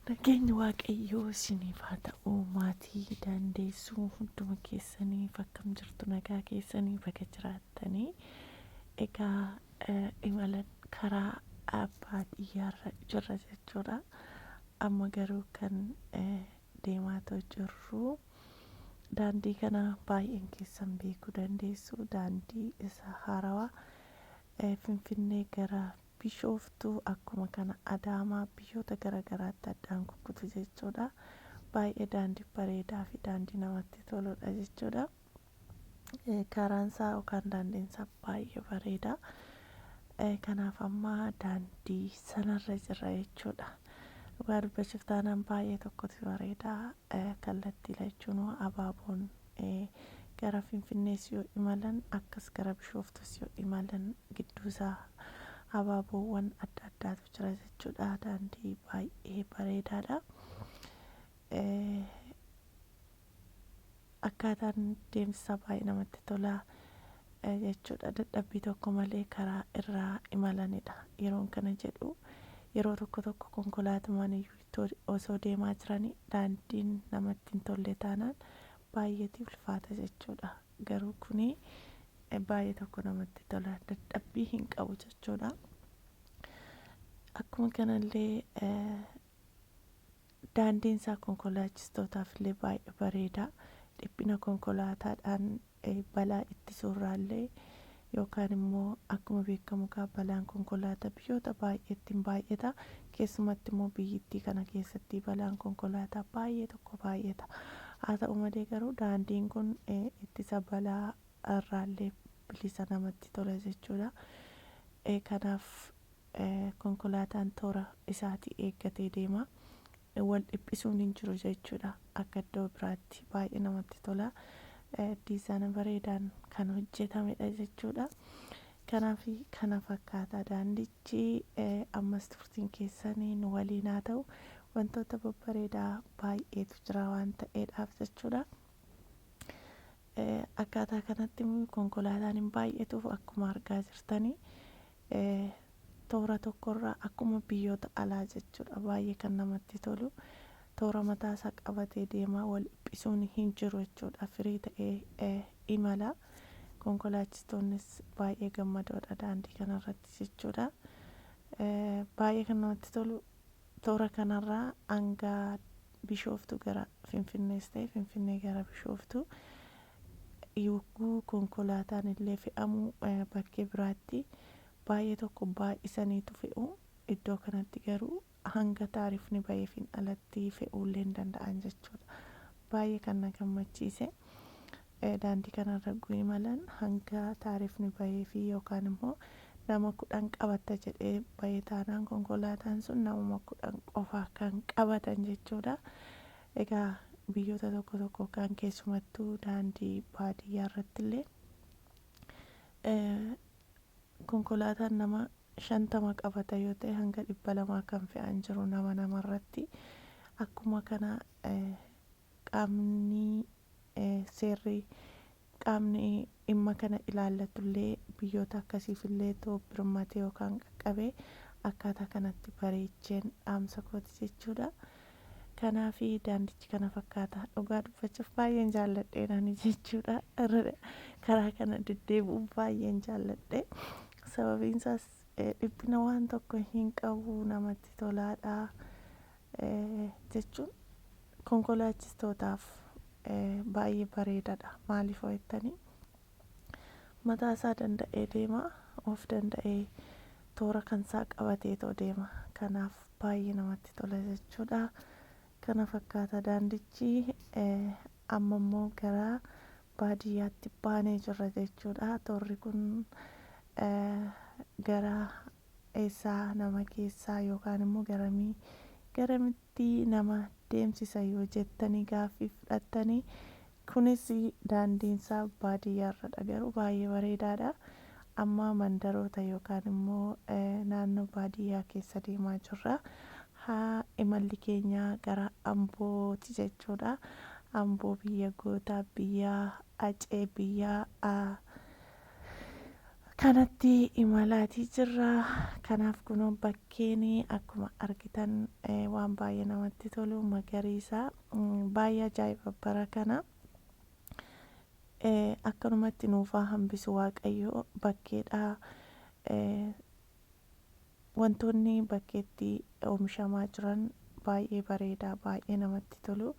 Nageenyi Waaqayyoo isiniif haa ta'u maatii dandeessuu hunduma keessaniif akkam jirtu nagaa keessanii baga jiraattanii. Egaa imala karaa baadiyyaarra jirra jechuudha. Amma garuu kan deemaatoo jirru daandii kana baay'een keessan beekuu dandeessu. Daandii isa haarawaa Finfinnee gara Bishooftuu akkuma kana Adaamaa biyyoota gara garaatti addaan kukkutu jechuudha. Baay'ee daandii bareedaa fi daandii namatti toludha jechuudha. Karaan isaa yookaan daandiin isaa baay'ee bareeda. Kanaaf amma daandii sanarra jirra jechuudha. Dhugaa dubbachuuf taanaan baay'ee tokkotu bareeda. Kallattii lachuunuu abaaboon gara Finfinnees yoo imalan akkas gara Bishooftuus yoo imalan gidduusaa abaaboowwan adda addaatu jira jechuudha. Daandii baay'ee bareedaadha. Akkaataan deemsisaa baay'ee namatti tola jechuudha. Dadhabbii tokko malee karaa irraa imalanidha. Yeroon kana jedhu yeroo tokko tokko konkolaatumaan iyyuu osoo deemaa jiranii daandiin namatti hin tolle taanaan baay'eeti ulfaata jechuudha. Garuu kuni baay'ee tokko namatti tola. Dadhabbii hin qabu jechuudha. Akkuma kanallee daandiin isaa konkolaachistootaaf illee baay'ee bareeda. Dhiphina konkolaataadhaan balaa ittisuurraallee yookaan immoo akkuma beekamu egaa balaan konkolaataa biyyoota baay'eetti hin baay'ata. Keessumatti immoo biyyittii kana keessatti balaan konkolaataa baay'ee tokko baay'ata. Haa ta'u malee garuu daandiin kun ittisa balaa irraallee bilisa namatti tola jechuudha. Kanaaf konkolaataan toora isaatii eeggatee deema. Wal dhiphisuun hin jiru jechuudha. Akka iddoo biraatti baay'ee namatti tola. Diizaana bareedaan kan hojjetamedha jechuudha. Kanaaf kana fakkaata daandichi. Ammas turtiin keessanii nu waliin haa ta'u. Wantoota babbareedaa baay'eetu jira waan ta'eedhaaf jechuudha. Akkaataa kanatti konkolaataan hin baay'atuuf akkuma argaa jirtanii toora tokkorraa akkuma biyyoota alaa jechuudha. Baay'ee kan namatti tolu toora mataa isaa qabatee deema, wal dhiphisuun hin jiru jechuudha. Firii ta'ee imala. Konkolaachistoonnis baay'ee gammadoodha daandii kanarratti jechuudha. Baay'ee kan namatti tolu toora kanarraa hanga Bishooftuu gara Finfinnees ta'e Finfinnee gara Bishooftuu yogguu konkolaataan illee fe'amu bakkee biraatti baay'ee tokko baay'isaniitu fe'u. Iddoo kanatti garuu hanga taarifni baheefiin alatti fe'uullee hin danda'an jechuudha. Baay'ee kan na gammachiise daandii kanarra yogguu imalan hanga taarifni baheefii yookaan immoo nama 10 qabatta jedhee bahe taanaan konkolaataan sun namuma 10 qofa kan qabatan jechuudha. Egaa biyyoota tokko tokko kan keessumattuu daandii baadiyyaa irratti illee konkolaataan nama 50 qabata yoo ta'e hanga 200 kan fe'an jiru nama namarratti. Akkuma kana qaamni seerri qaamni dhimma kana ilaallatullee biyyoota akkasiifillee too birmatee yookaan qaqqabee akkaataa kanatti bareecheen dhaamsa kooti jechuudha. Kanaafi daandichi kana fakkaata. Dhugaa dubbachuuf baay'een jaalladheen ani jechuudha. Karaa kana deddeebi'uu baay'een jaalladhe. Sababiin isaas dhiphina waan tokko hin qabu, namatti tolaadha jechuun konkolaachistootaaf baay'ee bareedadha. Maaliif hoo jettanii, mataa isaa danda'ee deema, of danda'ee toora kan isaa qabateetoo deema. Kanaaf baay'ee namatti tola jechuudha. Kana fakkaata daandichi. Amma immoo gara baadiyyaatti baanee jirra jechuudha. Toorri kun gara eessaa nama geessaa yookaan immoo garamii garamitti nama deemsisa yoo jettanii gaaffii fudhattanii, kunis daandiinsaa baadiyyaarradha, garuu baay'ee bareedaadha. Amma mandaroota yookaan immoo naannoo baadiyyaa keessa deemaa jirra. Haa imalli keenya gara Ambooti jechuudha. Amboo biyya gootaa, biyya Acee, biyya Kanatti imalaatii jirra. Kanaaf kunoo bakkeen akkuma argitan waan baay'ee namatti tolu, magariisa, baay'ee ajaa'iba bara kana. Akkanumatti nuufaa hambisu Waaqayyo bakkeedha. Wantoonni bakkeetti oomishamaa jiran baay'ee bareedaa, baay'ee namatti tolu.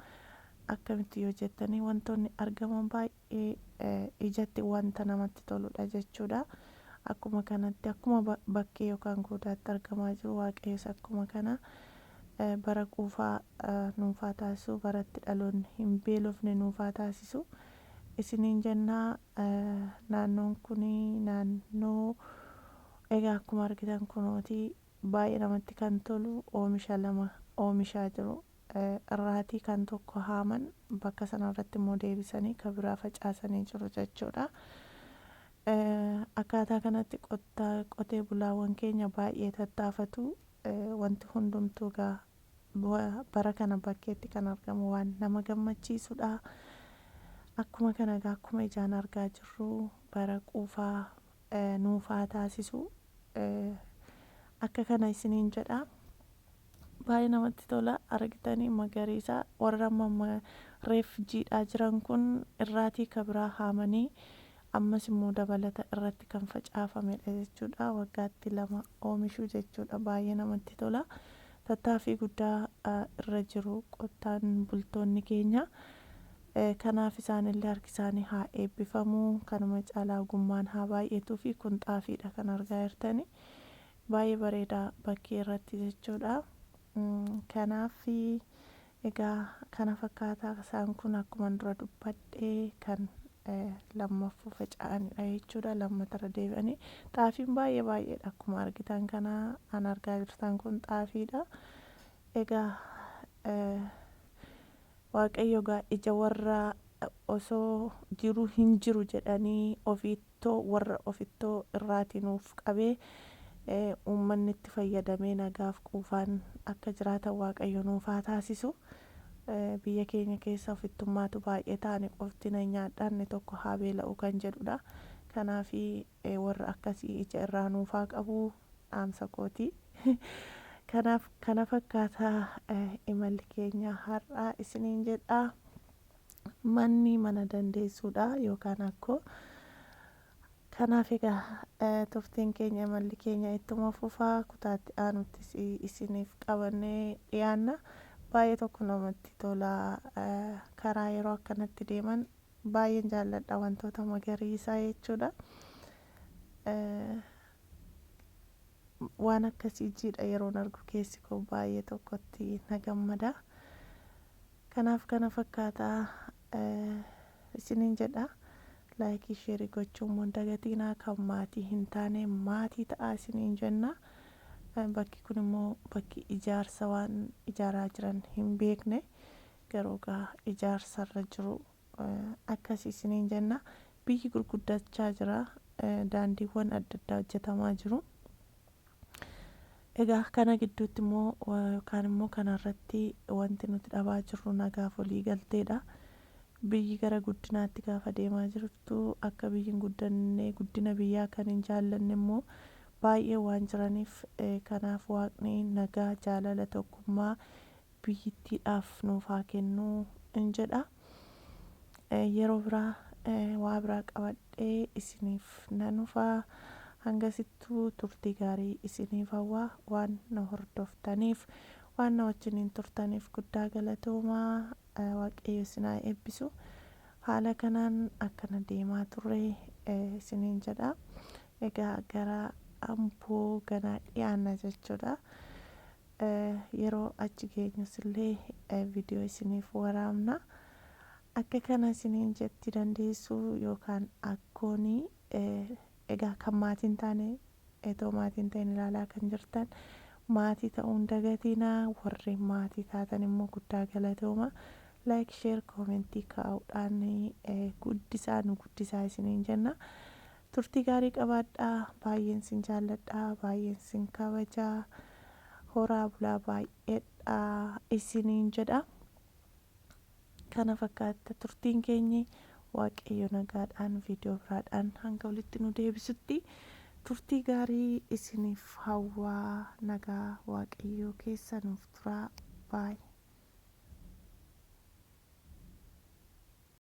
Akkamitti yoo jettanii, wantoonni argaman baay'ee ijatti wanta namatti toludha jechuudha. Akkuma kanatti, akkuma bakkee yookaan goodaatti argamaa jiru, Waaqayyos akkuma kana bara quufaa nuufaa taasisu, baratti dhaloonni hin beelofne nuufaa taasisu isiniin jennaa. Naannoon kun naannoo egaa akkuma argitan kunooti baay'ee namatti kan tolu, oomisha lama oomishaa jiru. Irraatii kan tokko haaman, bakka sanarratti immoo deebisanii kan biraa facaasanii jiru jechuudha. Akkaataa kanatti qotee bulaawwan keenya baay'ee tattaafatu. Wanti hundumtuu egaa bara kana bakkeetti kan argamu waan nama gammachiisudha. Akkuma kana egaa, akkuma ijaan argaa jirru, bara quufaa nuufaa taasisu akka kana isiniin jedha. Baay'ee namatti tola, argitanii, magariisa. Warra amma reef jiidhaa jiran kun irraatii ka biraa haamanii ammas immoo dabalata irratti kan facaafamedha jechuudha. Waggaatti lama oomishuu jechuudha. Baay'ee namatti tola. Tattaaffii guddaa irra jiru qotaan bultoonni keenya. Kanaaf isaanillee harki isaanii haa eebbifamu. Kanuma caalaa ogummaan haa baay'atuu fi kun xaafiidha kan argaa jirtani. Baay'ee bareeda bakkee irratti jechuudha. Kanaaf egaa kana fakkaataa. Isaan kun akkuma dura dubbadhee kan lammaffuu faca'anidha jechuudha. Lammatarra deebi'anii xaafiin baay'ee baay'eedha. Akkuma argitan kana, an argaa jirtan kun xaafiidha. Egaa Waaqayyo egaa ija warra osoo jiru hin jiru jedhanii ofiittoo, warra ofittoo irraatii nuuf qabee, uummanni itti fayyadamee nagaaf quufaan akka jiraatan Waaqayyo nuuf haa taasisu. Biyya keenya keessa ofittummaatu baay'ee ta'ani, qofti na nyaadha, inni tokko haa beela'u kan jedhudha. Kanaaf warra akkasii ija irraa nuuf haa qabu dhaamsa kooti. Kanaaf kana fakkaataa imalli keenya har'aa isiniin jedha. Manni mana dandeessuudha yookaan akkoo. Kanaaf egaa turtiin keenya, imalli keenya ittuma fufaa, kutaatti aanuttis isiniif qabannee dhiyaanna. Baay'ee tokko namatti tola. Karaa yeroo akkanatti deeman baay'een jaalladha, wantoota magariisaa jechuudha. Waan akkasii jiidha yeroon argu keessi koo baay'ee tokkotti na gammada. Kanaaf kana fakkaataa isiniin jedha. Like, share gochuun immoo dagatinaa. Kan maatii hin taane maatii ta'aa isiniin jenna. Bakki kun immoo bakki ijaarsa, waan ijaaraa jiran hin beekne, garuu egaa ijaarsarra jiru akkas isiniin jenna. Biyyi gurguddachaa jira. Daandiiwwan adda addaa hojjetamaa jiru. Egaa kana gidduutti immoo yookaan immoo kanarratti wanti nuti dhabaa jirru nagaaf walii galteedha. Biyyi gara guddinaatti gaafa deemaa jirtu, akka biyyi hin guddanne, guddina biyyaa kan hin jaallanne immoo baay'ee waan jiraniif, kanaaf Waaqni nagaa, jaalala, tokkummaa biyyittiidhaaf nuuf haa kennu in jedha. Yeroo biraa waa biraa qabadhee isiniif nan dhufa. Hangasittuu turtii gaarii isiniif hawwa. Waan na hordoftaniif, waan na wajjiniin turtaniif guddaa galatoomaa. Waaqayyo isin haa eebbisu. Haala kanaan akkana deemaa turre isiniin jedha. Egaa gara Amboo ganaa dhiyaanna jechuudha. Yeroo achi geenyus illee viidiyoo isiniif waraabna. Akka kana isiniin jetti dandeessu yookaan akkoonii. Egaa kan maatii hin taane, etoo maatii hin ta'in ilaalaa kan jirtan, maatii ta'uun dagatinaa. Warri maatii taatan immoo guddaa galatooma. Like, share, comment kaa'uudhaan guddisaa, nu guddisaa isiniin jenna. Turtii gaarii qabaadhaa. Baay'een sin jaalladhaa, baay'een sin kabajaa. Horaa bulaa, baay'eedha isiniin jedha. Kana fakkaata turtiin keenyi. Waaqayyo nagaadhaan viidiyoo biraadhaan hanga walitti nu deebisutti. Turtii gaarii isiniif hawwaa, nagaa Waaqayyoo keessa nuuf turaa. Baay'ee.